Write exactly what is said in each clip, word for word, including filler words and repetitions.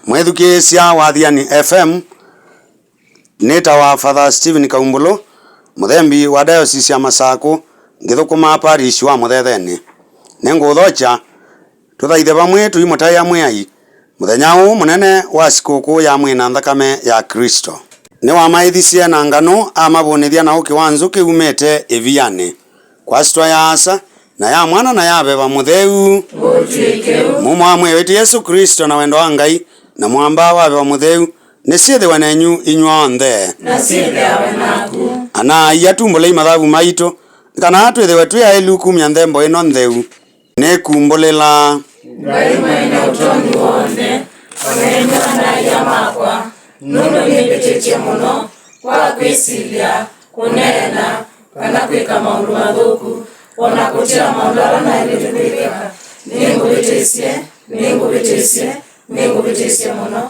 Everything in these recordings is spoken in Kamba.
Mwĩthukĩĩsya wa Athiani F M, nĩtawa Father Stephen Kaumbũlũ, mũthembi wa Diocese ya Masakũ, ngĩthũkũma parish wa Mũthethenĩ. Nĩngũũthokya tũthaithe vamwe tũimũtaĩa Mwĩai mũthenya ũũ mũnene wa sikũkũ ya mwĩĩ na nthakame ya Klĩsto. Nĩwamaĩthisye na nganũ, amavũnĩthya na ũkĩ wa nzũkĩ umĩte ĩvianĩ, kwa syĩtwa ya Asa, na ya Mwana, na ya Veva Mũtheu. Ngũtw'ĩke ũu. Mumo wa Mwĩai witũ Yesũ Klĩsto, na wendo wa Ngai, na mũamba wa Veva Mũtheu, nĩsyĩthĩwe nenyu inyw'onthe. Na syĩthĩawe naku. Ana-a-ia, tumbũlei mathavu maitũ, nĩ kana twĩthĩwe twĩ aĩlu kumya nthembo ĩno ntheu. Nĩkumbũlĩla. Ngai Mwene Ũtonyi W'onthe, o nenyu ana-a-ia makwa, nũndũ nĩvĩtĩtye mũno kwa kwĩsilya, kũneena, kana kwĩka maũndũ mathũku, o na kũtia maũndũ ala naĩlĩte kwĩka. Nĩngũvĩtĩsye, nĩngũvĩtĩsye, nĩngũvĩtĩsye mũno.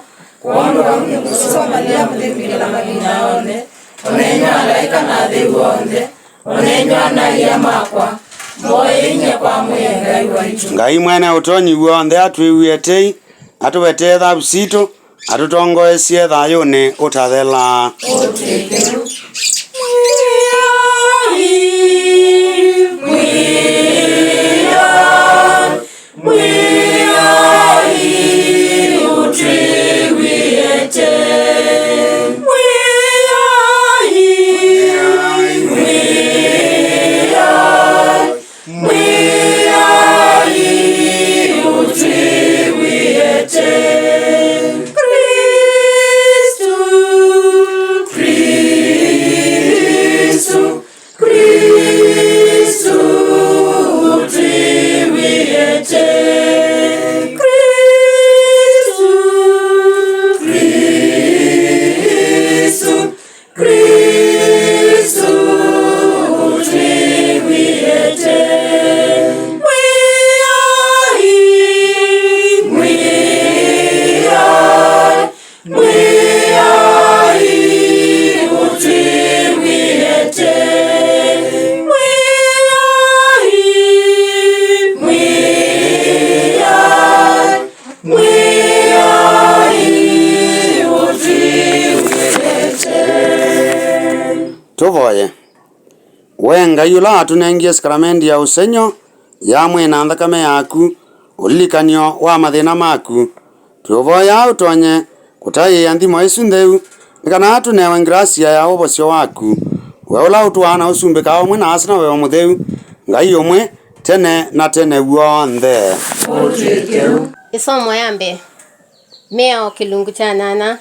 Kwondũ wa ũu nĩngũsomalia mũthĩngĩla mavinda onthe, o nenyu alaĩka na atheu onthe, o nenyu ana-a-ia makwa, mboei nyie kwa Mwĩai Ngai waitũ. Ngai Mwene Ũtonyi W'onthe atwĩw'ĩe tei, atũvetee thavu sitũ, atũtongoesye thayũnĩ ũtathela. Ũtw'ĩke ũu. Mwĩai, Mwĩai, Mwĩai, ũtwĩw'ĩe tei. Mwĩai, Mwĩai, Mwĩai, ũtwĩw'ĩe tei. Klĩsto, Klĩsto, Klĩsto, ũtwĩw'ĩe tei. Klĩsto, Klĩsto, Klĩsto, ũtwĩw'ĩe tei. Mwĩai, Mwĩai, Mwĩai, ũtwĩw'ĩe tei. Mwĩai, Mwĩai, Mwĩai, ũtwĩw'ĩe tei. Tũvoye. We Ngai ũla watũnengie sakramendi ya ũsengy'o ya mwĩĩ na nthakame yaku, ũlilikany'o wa mathĩna maku, twĩũvoya ũtonye kũtaĩĩa nthimo ĩsu ntheu, nĩ kana tũnewe ngrasia ya ũvosyo waku, we ũla ũtũaa na ũsumbĩkaa ũmwe na Asa na Veva Mũtheu, Ngai ũmwe, tene na tene w'onthe. Ũtw'ĩke ũu. Ĩsomo ya mbee. Mĩao kĩlungu kya nyanya,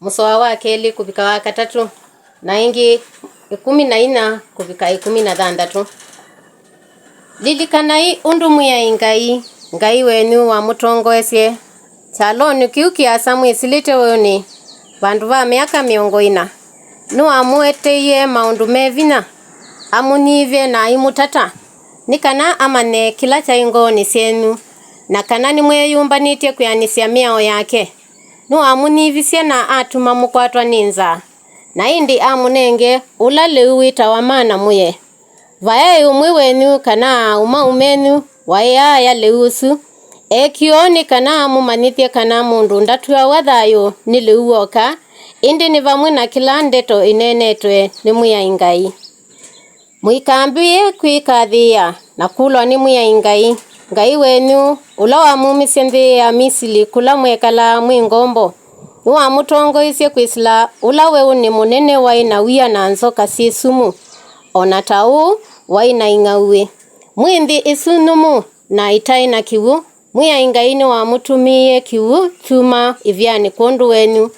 mũsoa wa kelĩ kũvika wa katatũ, na ĩngĩ ĩkũmi na inya kũvika ĩkũmi na thanthatũ. Lilikanai ũndũ Mwĩai Ngai, Ngai wenyu wamũtongoesye kyalonĩ kĩu kĩasa mwĩsilĩte weũnĩ vandũ va myaka mĩongo ĩna. Nĩwamũeteie maũndũ me vinya, amũnyivye na aimũtata, nĩ kana amanye kĩla kyaĩ ngoonĩ syenyu, na kana nĩmweeyũmbanĩtye kwĩanĩsya mĩao yake. Nĩwamũnyivisye na atuma mũkwatwa nĩ nzaa, na ĩndĩ amũnenge ũla lĩu wĩtawa mana mũye. Vayaĩ ũmwe wenyu kana aaũmaũ menyu waĩ aaya lĩu ũsu. Ekie ũu nĩ kana amũmanyĩthye kana mũndũ ndatuawa thayũ nĩ lĩu w'oka, ĩndĩ nĩ vamwe na kĩla ndeto ĩneenetwe nĩ Mwĩai Ngai. Mũikambĩĩe kwĩkathĩĩa na kũlwa nĩ Mwĩai Ngai, Ngai wenyu, ũla wamumisye nthĩ ya Misili kũla mwekalaa mwĩ ngombo. Nĩwamũtongoeisye kwĩsĩla ũla weũnĩ mũnene waĩ na wia na nzoka syĩ sumu, o na ta ũu waĩ na ing'auĩ. Mwĩ nthĩ ĩsu nyũmũ na ĩtaĩ na kĩw'ũ, Mwĩai Ngai nĩwamũtũmĩie kĩw'ũ kyuma ĩvĩanĩ kwondũ wenyu.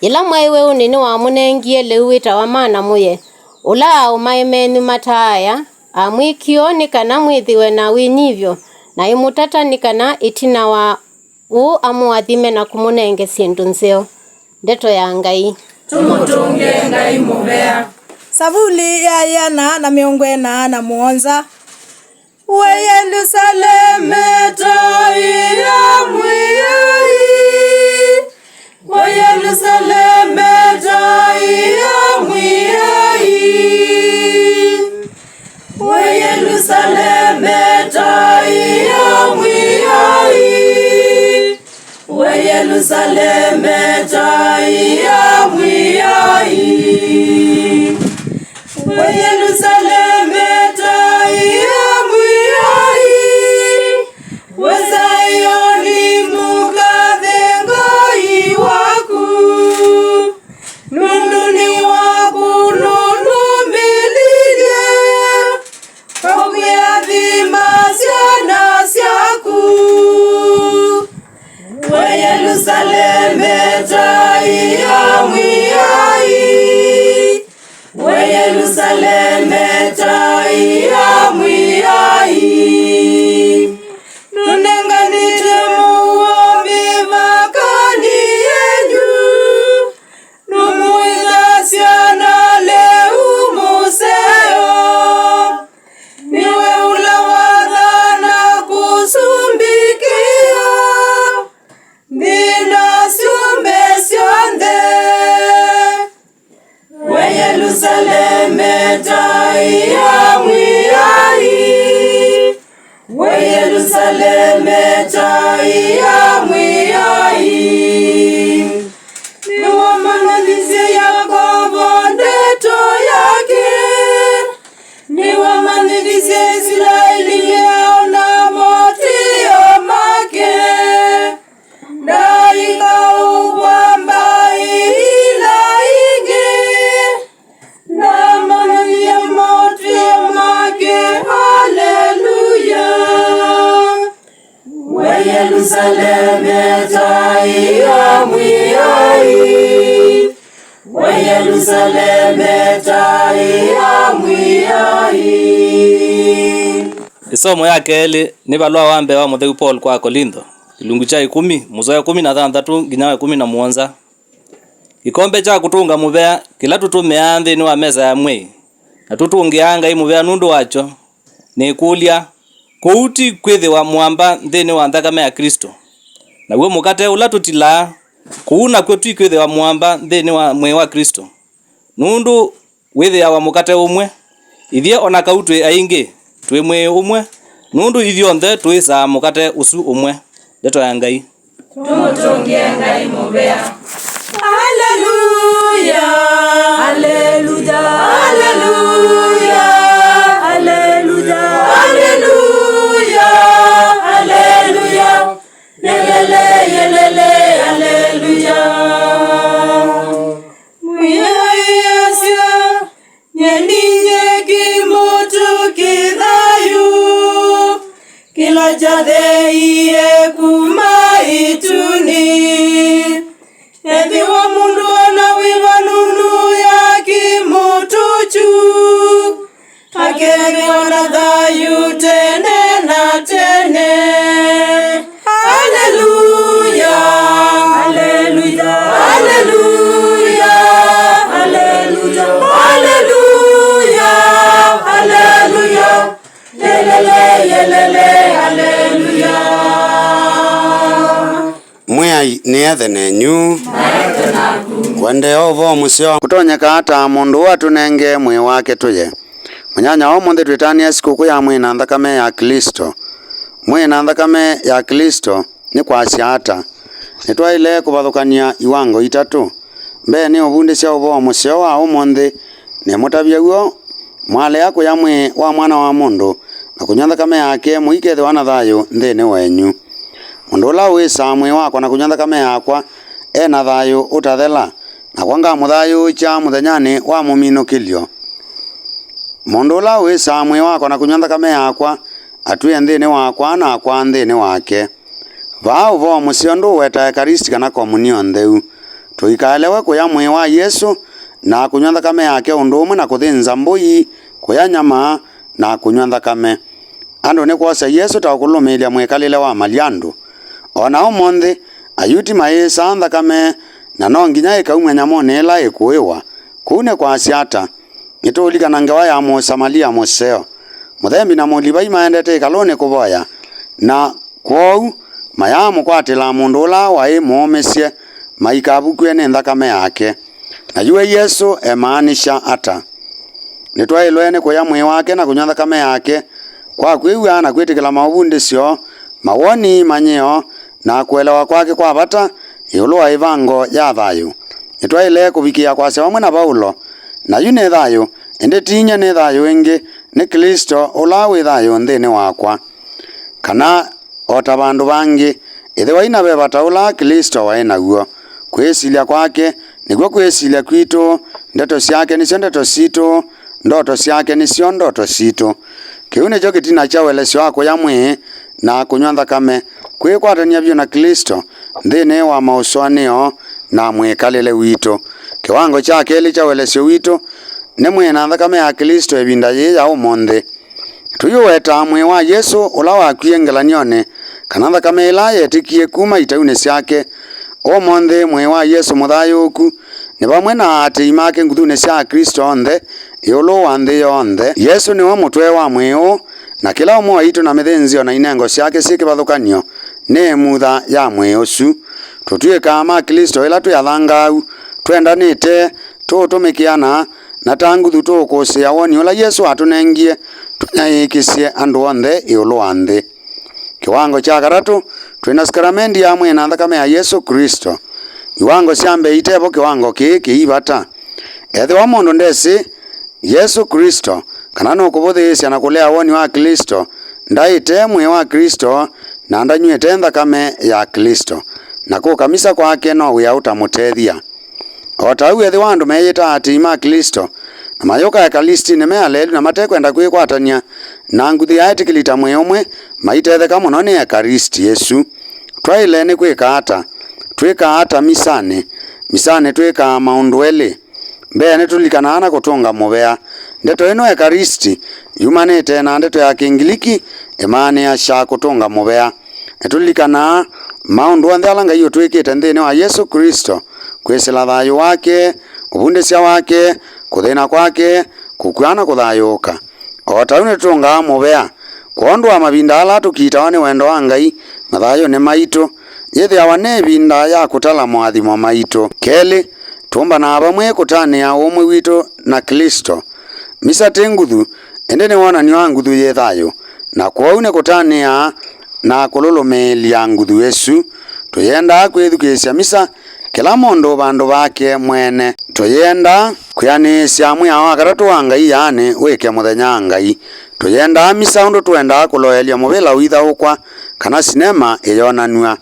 Yĩla mwaĩ weũnĩ nĩwamũnengie lĩu wĩtawa mana mũye, ũla aaũmae menyu mataaya, amwĩkie ũu nĩ kana mwĩthĩwe na wĩnyivyo na aimũtata, nĩ kana ĩtina wa ũu amũathime na kũmũnenge syĩndũ nzeo. Ndeto ya Ngai. Tũmũtũngĩe Ngai mũvea. Savuli ya ĩana na mĩongo ĩna na mũonza. We Yelusaleme, taĩa Mwĩai. We Yelusaleme, taĩa Mwĩai. We Yelusaleme, taĩa Mwĩai. We Yelusaleme, tai ya Mwĩai. We Yelusaleme, tai ya Mwĩai. We Zaioni, mũkathe Ngai waku, nũndũ nĩwakũlũlũmĩlilye, ũkĩathima syana syaku. We Yelusaleme, tai ya Mwĩai. We Yelusaleme, tai ya Mwĩai. Nũnenganĩte mũuo mĩvakanĩ yenyu, nũmũĩthasya na lĩu mũseo. Nĩwe ũla wathana kũsumbĩkĩa nthĩ na syũmbe syonthe. We Yelusaleme, tai ya Mwĩai. We Yelusaleme, tai ya Mwĩai. Nĩwamananĩsye Yakovo ndeto yake, nĩwamanyĩthisye Isilaeli mĩao na motw'ĩo make. Ndaikaũkw'a mbaĩ ila ingĩ, ndamanany'a motw'ĩo make. Aleluya. We Yelusaleme, tai ya Mwĩai. We Yelusaleme, tai ya Mwĩai. Ĩsomo ya kelĩ nĩ valũa wa mbee wa mũtheu Paul kwa Akolintho, kĩlungu kya ĩkũmi, mũsoa ĩkũmi na thanthatũ nginya wa ĩkũmi na mũonza. Kĩkombe kya kũtũnga mũvea kĩla tũtũmĩaa nthĩnĩ wa mesa ya mwĩĩ, na tũtũngĩaa Ngai mũvea nũndũ wakyo, nĩkũlya, kũu ti kwĩthĩwa mũamba nthĩnĩ wa nthakame ya Klĩsto? Naw'o mũkate ũla tũtilaa, kũu nakw'o ti kwĩthĩwa mũamba nthĩnĩ wa mwĩĩ wa Klĩsto? Nũndũ wĩthĩawa mũkate ũmwe. Ithyĩ o na kau twĩ aingĩ, twĩ mwĩĩ ũmwe, nũndũ ithyonthe tũĩsaa mũkate ũsu ũmwe, ndeto ya Ngai. Tũmũtũngĩe Ngai mũvea. Aleluya, aleluya, aleluya, aleluya, aleluya, aleluya. Yelele, yelele, aleluya. Mwĩai asya, nyie ninyie kĩmũtũ kĩthayu, kĩla kyatheeie kuma ĩtunĩ. Ethĩwa mũndũ ana wĩva nũndũ ya kĩmũtũ kyu, akethĩwa na thayũ tene na tene. Aleluya, aleluya, aleluya, aleluya, aleluya, aleluya. Yelele, yelele, aleluya. Mwĩai nĩethe nenyu. Naethe naku. Kũendeea ũvoo mũseo, kũtonyeka ata mũndũ ũũ atũnenge mwĩĩ wake tũye? Mũnyanya wa ũmũnthĩ twĩtanĩa sikũkũ ya mwĩĩ na nthakame ya Klĩsto. Mwĩĩ na nthakame ya Klĩsto nĩ kwasya ata? Nĩtwaĩle kũvathũkany'a iwango itatũ. Mbee nĩ ũvundĩsya ũvoo mũseo wa ũmũnthĩ, nĩmũtavya w'o, mwalea kũya mwĩĩ wa Mwana wa Mũndũ na kũnyw'a nthakame yake, mũikethĩwa na thayũ nthĩnĩ wenyu. Mũndũ ũla ũĩsaa mwĩĩ wakwa na kũnyw'a nthakame yakwa e na thayũ ũtathela, nakwa ngamũthayũũkya mũthenyanĩ wa mũminũkĩlyo. Mũndũ ũla ũĩsaa mwĩĩ wakwa na kũnyw'a nthakame yakwa atwĩe nthĩnĩ wakwa, nakwa nthĩnĩ wake. Vaa ũvoo mũseo ndũũweta Ekaristi kana Komunio Ntheu. Tũikaelewe kũya mwĩĩ wa Yesũ na kũnyw'a nthakame yake ũndũ ũmwe na kũthĩnza mbũi, kũya nyama, na kũnyw'a nthakame. Andũ nĩkwosya Yesũ ta ũkũlũmĩĩlya mwĩkalĩle wa malyandũ. O na ũmũnthĩ, Ayuti mayĩsaa nthakame, na no nginya ĩkaumw'a nyamũnĩ ĩla ĩkũĩwa. Kũu nĩ kwasya ata? Nĩtũũlikana ngewa ya Mũsamalia mũseo. Mũthembi na Mũlivai maendete ĩkalũnĩ kũvoya, na kwoou mayaamũkwatĩla mũndũ ũla waĩ mũũmĩsye maikavukw'e nĩ nthakame yake. Na yu we Yesũ emaanisya ata? Nĩtwaĩlwe nĩ kũya mwĩĩ wake na kũnyw'a nthakame yake kwa kwĩw'a na kwĩtĩkĩla maũvundĩsyo, mawoni, imanyĩo, na kũelewa kwake kwa vata ĩũlũ wa ĩvango ya thayũ. Nĩtwaĩle kũvikĩa kwasya vamwe na Vaulo, "Na yu nĩ thayũ, ĩndĩ ti inyie nĩ thayũ ĩngĩ, nĩ Klĩsto ũla wĩ thayũ nthĩnĩ wakwa." Kana, o ta vandũ vangĩ, ĩthĩwai na veva ta ũla Klĩsto waĩ naw'o. Kwĩsilya kwake nĩkw'o kwĩsilya kwitũ, ndeto syake nĩsyo ndeto sitũ, ndoto syake nĩsyo ndoto sitũ. Kĩu nĩkyo kĩtina kya ũelesyo wa kũya mwĩĩ na kũnyw'a nthakame, kwĩkwatany'a vyũ na Klĩsto nthĩnĩ wa maũsũanĩo na mwĩkalĩle witũ. Kĩwango kya kelĩ kya ũelesyo witũ nĩ mwĩĩ na nthakame ya Klĩsto ĩvinda yĩĩ ya ũmũnthĩ. Tũiũwetaa mwĩĩ wa Yesũ ũla wakwie ngelany'onĩ, kana nthakame ĩla yetĩkie kuma itaunĩ syake. Ũmũnthĩ, mwĩĩ wa Yesũ mũthayũũku nĩ vamwe na aatĩĩi make nguthunĩ sya Aklĩsto onthe ĩũlũ wa nthĩ yonthe. Yesũ nĩwe mũtwe wa mwĩĩ ũũ, na kĩla ũmwe waitũ na mĩthĩnzĩo na inengo syake syĩ kĩvathũkany'o nĩ ĩmutha ya mwĩĩ ũsu. Tũtw'ĩkaa ma Klĩsto ĩla twĩ athangaau, twendanĩte, tũũtũmĩkĩana, na ta nguthu tũũkũsĩĩa woni ũla Yesũ atũnengie, tũnyaĩĩkĩsye andũ onthe ĩũlũ wa nthĩ. Kĩwango kya katatũ, twĩ na sakramendi ya mwĩĩ na nthakame ya Yesũ Klĩsto. Iwango sya mbee itevo kĩwango kĩĩ kĩi vata. Ethĩwa mũndũ ndesĩ Yesũ Klĩsto, kana nũkũvũthĩĩsya na kũlea woni wa Klĩsto, ndaĩte mwĩĩ wa Klĩsto, na ndanyw'ĩte nthakame ya Klĩsto, na kũka misa kwake no wĩa ũtamũtethya. O ta ũu, ethĩwa andũ meyĩta aatĩĩi ma Klĩsto, na mayũka Ekalistinĩ me aleelu na matekwenda kwĩkwatany'a na nguthu ya etĩkĩli ta mwĩĩ ũmwe, maitetheka mũno nĩ Ekalisti ĩsu. Twaĩle nĩ kwĩka ata? Twĩkaa ata misanĩ? Misanĩ twĩkaa maũndũ elĩ. Mbee, nĩtũlilikanaa na kũtũnga mũvea. Ndeto ĩno Ekaristi yumanĩte na ndeto ya Kĩngiliki ĩmaanĩasya kũtũnga mũvea. Nĩtũlilikanaa maũndũ onthe ala Ngai ũtwĩkĩte nthĩnĩ wa Yesũ Klĩsto, kwĩsĩla thayũ wake, ũvundĩsya wake, kũthĩna kwake, kũkw'a na kũthayũũka. O ta ũu nĩtũtũngaa mũvea kwondũ wa mavinda ala tũkitawa nĩ wendo wa Ngai mathayũnĩ maitũ. Yĩthĩawa nĩ ĩvinda ya kũtala moathimo maitũ. Kelĩ, tũmbanaa vamwe kũtanĩa ũũmwe witũ na Klĩsto. Misa ti nguthu, ĩndĩ nĩ wonany'o wa nguthu yĩ thayũ, na kwoou nĩ kũtanĩa na kũlũlũmĩĩlya nguthu ĩsu. Tũyendaa kwĩthukĩĩsya misa, kĩla mũndũ vandũ vake mwene. Tũyendaa kwĩanĩĩsya mwĩao wa katatũ wa Ngai, yaani wĩke mũthenya wa Ngai. Tũyendaa misa ũndũ tũendaa kũloelya mũvĩla ũithaũkwa kana sinema ĩyonanw'a.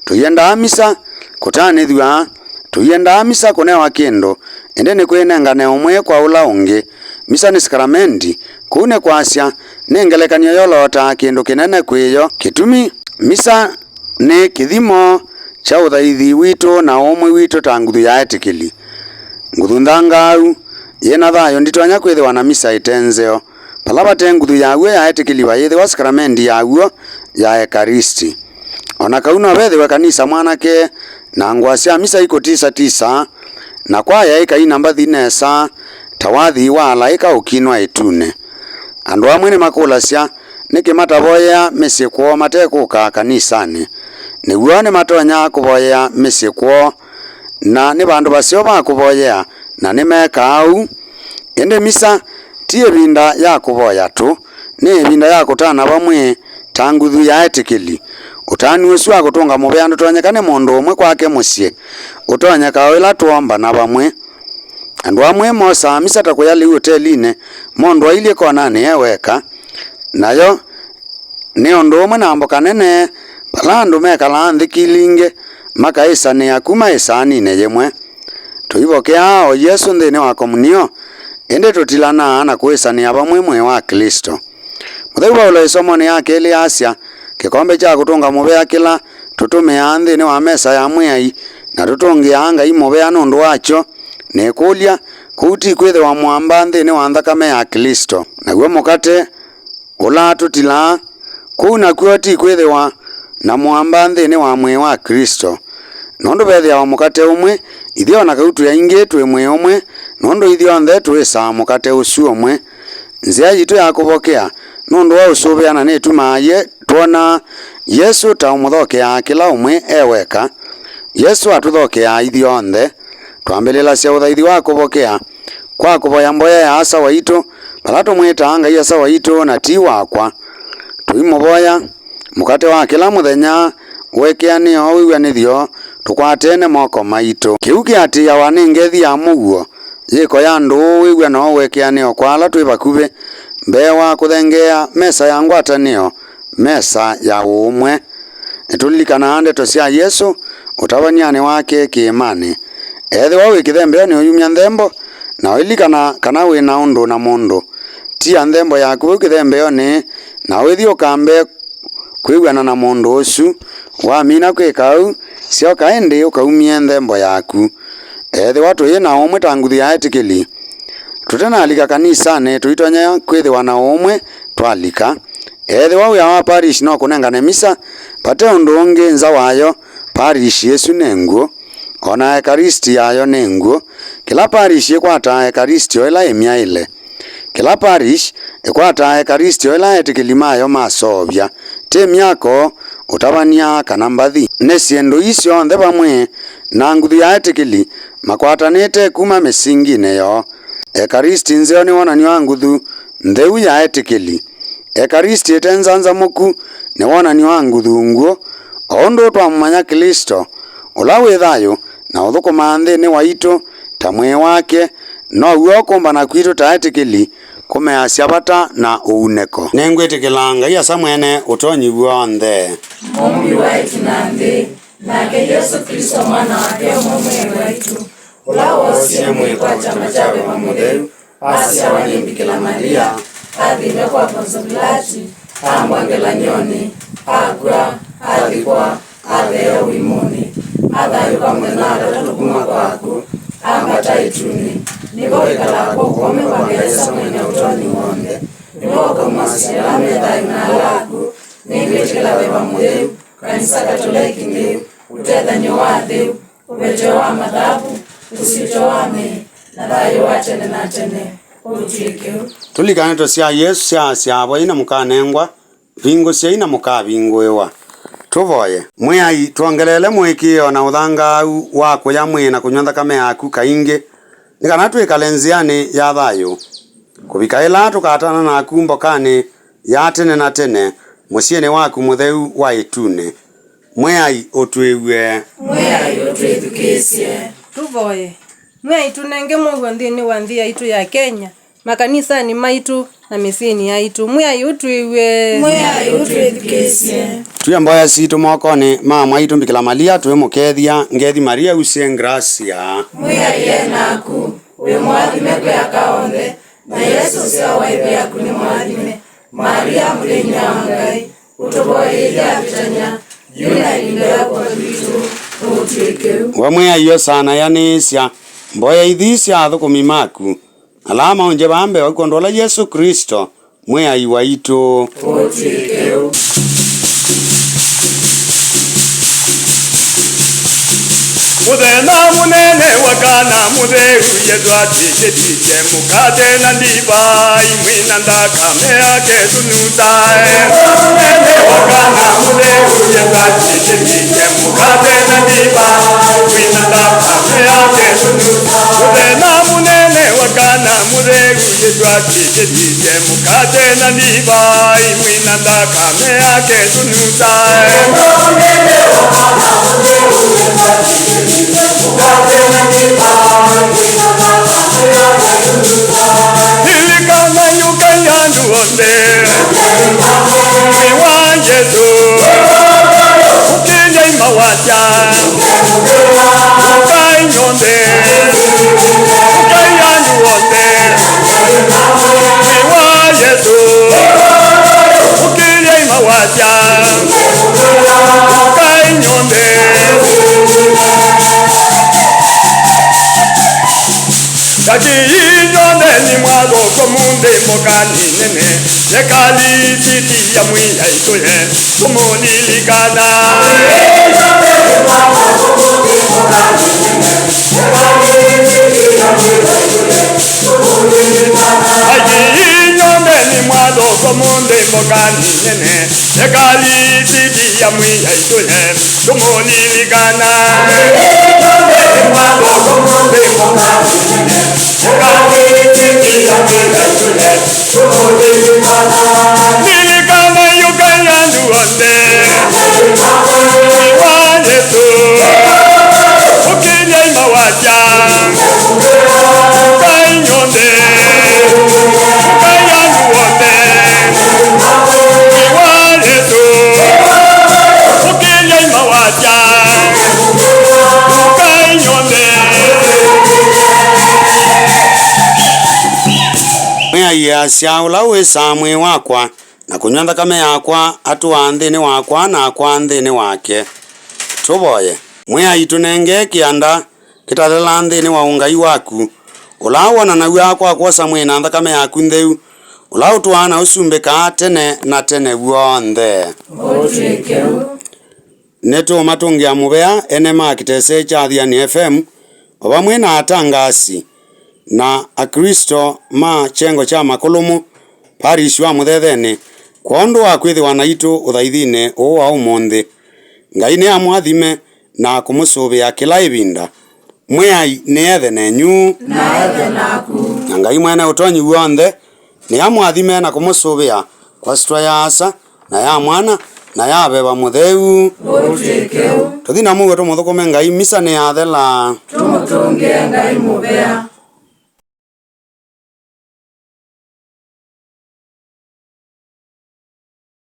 Tũyendaa misa kũtanĩthw'a. Tũiendaa misa kũnewa kĩndũ, ĩndĩ nĩ kwĩnengane ũmwe kwa ũla ũngĩ. Misa nĩ sakramendi, kũu nĩ kwasya, nĩ ngelekany'o yolootaa kĩndũ kĩnene kwĩ yo. Kĩtumi, misa nĩ kĩthimo kya ũthaithi witũ na ũũmwe witũ ta nguthu ya etĩkĩli. Nguthu nthangaau, yĩ na thayũ nditonya kwĩthĩwa na misa ĩte nzeo. Vala vate nguthu yaw'o ya etĩkĩli vayĩthĩwa sakramendi yaw'o ya Ekaristi. O na kau no vethĩwe kanisa mwanake, na ngũa sya misa ikũtisatisa, na kwaya ĩkaina mbathi nesa ta wathi wa alaĩka ũkinwa ĩtunĩ. Andũ amwe nĩmakũlasya nĩkĩ matavoyea mĩsyĩ kwoo mate kũka kanisanĩ. Nĩw'o, nĩmatonya kũvoyea mĩsyĩ kwoo, na nĩ vandũ vaseo va kũvoyea, na nĩmekaa ũu. Ĩndĩ misa ti ĩvinda ya kũvoya tũ, nĩ ĩvinda ya kũtana vamwe ta nguthu ya etĩkĩli. Ũtanu ũsu wa kũtũnga mũvea ndũtonyeka nĩ mũndũ ũmwe kwake mũsyĩ, ũtonyeka o ĩla twombana vamwe. Andũ amwe mosaa misa ta kũya lĩu ũtelinĩ, mũndũ ailyĩ konanĩ e weka. Nayo nĩ ũndũ ũmwe na mboka nene, vala andũ mekalaa nthĩ kilingĩ, makaĩsanĩa kuma ĩsaaninĩ yĩmwe. Tũivokeaa o Yesũ nthĩnĩ wa komunio, ĩndĩ tũtilanaa na kũĩsanĩa vamwe mwĩĩ wa Klĩsto. Mũtheu Vaulo ĩsomonĩ ya kelĩ asya, kĩkombe kya kũtũnga mũvea kĩla tũtũmĩaa nthĩnĩ wa mesa ya Mwĩai, na tũtũngĩaa Ngai mũvea nũndũ wakyo. Nĩkũlya, kũu ti kwĩthĩwa mũamba nthĩnĩ wa nthakame ya Klĩsto? Naw'o mũkate ũla tũtilaa, kũu nakw'o ti kwĩthĩwa na mũamba nthĩnĩ wa mwĩĩ wa Klĩsto? Nũndũ vethĩawa mũkate ũmwe, ithyĩ o na kau twĩ aingĩ, twĩ mwĩĩ ũmwe, nũndũ ithyonthe tũĩsaa mũkate ũsu ũmwe. Nzĩa yitũ ya kũvokea nũndũ wa ũsũvĩanĩo nĩtumaa ye-, twona Yesũ ta ũmũthokeaa kĩla ũmwe e weka. Yesũ atũthokeaa ithyonthe. Twambĩlĩlasya ũthaithi wa kũvokea kwa kũvoya mboya ya Asa waitũ, vala tũmwĩtaa Ngai Asa waitũ na ti wakwa. Tũimũvoya mũkate wa kĩla mũthenya, ũekea nĩyo wĩw'anĩthyo, tũkwatene moko maitũ. Kĩu kĩatĩĩawa nĩ ngethi ya mũuo, yĩko ya ndũũ, wĩw'ano wa ũekeanĩo kwa ala twĩ vakuvĩ, mbee wa kũthengeea mesa ya ngwatanĩo, mesa ya ũũmwe. Nĩtũlilikanaa ndeto sya Yesũ ũtavany'anĩ wake kĩĩmanĩ, "Ethĩwa wĩ kĩthembeonĩ ũyumya nthembo, na ũilikana kana wĩ na ũndũ na mũndũ, tia nthembo yaku vau kĩthembeonĩ, na ũithi ũkambe kwĩw'ana na mũndũ ũsu. Wamina kwĩka ũu, syoka ĩndĩ ũkaumye nthembo yaku." Ethĩwa tũyĩ na ũmwe ta nguthu ya etĩkĩli, tũtanalika kanisanĩ, tũitonya kwĩthĩwa na ũmwe twalika. Ethĩwa wĩa wa parish no kũnengane misa, vate ũndũ ũngĩ nza wayo, parish ĩsu nĩ ngw'ũ, o na ekaristi yayo nĩ ngw'ũ. Kĩla parish ĩkwataa ekaristi o ĩla ĩmyaĩle. Kĩla parish ĩkwataa ekaristi o ĩla etĩkĩli mayo maseũvya. Ti myako, ũtavany'a, kana mbathi. Nĩ syĩndũ ii syonthe vamwe na nguthu ya etĩkĩli makwatanĩte kuma mĩsinginĩ yoo. Ekaristi nzeo nĩ wonany'o wa nguthu ntheu ya etĩkĩli. Ekaristi ĩte nzanzamũku nĩ wonany'o wa nguthu ngw'ũ. O ũndũ twamũmanya Klĩsto, ũla wĩ thayũ na ũthũkũmaa nthĩnĩ waitũ ta mwĩĩ wake, now'o kũmbana kwitũ ta etĩkĩli kũmeasya vata na ũunĩko. Nĩngwĩtĩkĩla Ngai Asa Mwene Ũtonyi W'onthe, Mũmbi wa ĩtu na nthĩ, nake Yesũ Klĩsto Mwana wake ũmwe Mwĩai waitũ, ũla woosie mwĩĩ kwa kyama kya Veva Mũtheu, asyawa nĩ Mbikĩla Malia, athĩnw'a kwa Ponzo Vilati, ambwa ngelany'onĩ, akw'a, athikwa, atheea ũimũnĩ, athayũũka mũthenya wa katatũ kuma kwa akw'ũ, ambata ĩtunĩ, nĩvo wĩkalaa kwa ũkoome kwa Ngai Asa Mwene Ũtonyi W'onthe. Nĩwe ũkauma asyai ala me thayũ na ala akw'ũ. Nĩngwĩtĩkĩla Veva Mũtheu, Kanisa Katoleki ntheu, ũtethany'o wa atheu, ũveteo wa mathavu, ũsyĩtwa wa mĩĩ, na thayũ wa tene na tene ũtw'ĩke ũu. Tũlikane ndeto sya Yesũ syaasya, "Voyai na mũkanengwa, vingũsyai na mũkavingũĩwa." Tũvoye. Mwĩai, twongeleele mũĩkĩĩo na ũthangaau wa kũya mwĩĩ na kũnyw'a nthakame yaku kaingĩ, nĩ kana twĩkale nzĩanĩ ya thayũ, kũvika ĩla tũkatana naku mbokanĩ ya tene na tene, mũsyĩnĩ waku mũtheu wa ĩtunĩ. Mwĩai, ũtwĩw'e. Mwĩai, ũtwĩthukĩĩsye. Tũvoye. Mwĩai, tũnenge mũuo nthĩnĩ wa nthĩ yaitũ ya Kenya, makanisanĩ maitũ, na mĩsyĩnĩ yaitũ. Mwĩai, ũtwĩw'e. Mwĩai, ũtwĩthukĩĩsye. Twĩe mboya sitũ mokonĩ ma mwaitũ Mbikĩla Malia, twĩmũkethya ngethi Maria, usĩe ngrasia. Mwĩai e naku, wĩ mũathime kwĩ aka onthe, na Yesũ ũsyao wa ĩthe yaku nĩ mũathime. Maria, mũthĩny'a wa Ngai, ũtũvoyei ĩthyĩ avĩtany'a, yu na ĩvinda ya kũa kwitũ. Ũtw'ĩke ũu. We Mwĩai, osa na ĩanĩsya mboya ithi sya athũkũmi maku, ala maũngye vaa mbee waku, kwondũ ũla Yesũ Klĩsto, Mwĩai waitũ. Ũtw'ĩke ũu. Mũthenya mũnene wa kana mũtheu, Yesũ atw'ĩkĩthĩtye mũkate na ndivai, mwĩ na nthakame yake tũnusae. Mũthenya mũnene wa kana mũtheu, Yesũ atw'ĩkĩthĩtye mũkate na ndivai, mwĩ na nthakame yake tũnusae. Mũthenya mũnene wa kana mũtheu, Yesũ atw'ĩkĩthĩtye mũkate na ndivai, mwĩ na nthakame yake tũnusae. Lilikana yũkai andũ onthe, nĩ wa Yesũ, ũkĩlyai mawasya. Ũkai nyonthe, ũkai andũ onthe, nĩ wa Yesũ, ũkĩlyai mawasya. Ũkai nyonthe. Lakini nyonthe nĩ mwathokwa mũnthĩ mbokanĩ nene, yekalĩ siti ya Mwĩai tũye kũmũlilikana. Aingĩ inyw'ĩ nĩ mwathokwa mũnthĩ mbokanĩ nene, yekalĩ siti ya Mwĩai tũye tũmũlilikana. Lilikana yũkai andũ onthe, nĩ wa Yesũ. Ĩasya, "Ũla ũĩsaa mwĩĩ wakwa na kũnyw'a nthakame yakwa atũaa nthĩnĩ wakwa, nakwa nthĩnĩ wake." Tũvoye. Mwĩai, tũnengee kĩanda kĩtathela nthĩnĩ wa ũngai waku, ũla wonanaw'a kwa kwosa mwĩĩ na nthakame yaku ntheu, ũla ũtũaa na ũsumbĩkaa tene na tene w'onthe. Ũtw'ĩke ũu. Nĩtũũmatũngĩa mũvea ene ma kĩtese kya Athiani F M, o vamwe na atangaasi na Aklĩsto ma kyengo kya Makũlũmũ, parish wa Mũthethenĩ, kwondũ wa kwĩthĩwa naitũ ũthaithinĩ ũũ wa ũmũnthĩ. Ngai nĩamũathime na kũmũsũvĩa kĩla ĩvinda. Mwĩai nĩethe nenyu. Na ethe naku. Na Ngai Mwene Ũtonyi W'onthe nĩamũathime na kũmũsũvĩa kwa syĩtwa ya Asa, na ya Mwana, na ya Veva Mũtheu. Ũtw'ĩke ũu. Tũthi na mũuo tũmũthũkũme Ngai, misa nĩyathela. Tũmũtũngĩe Ngai mũvea.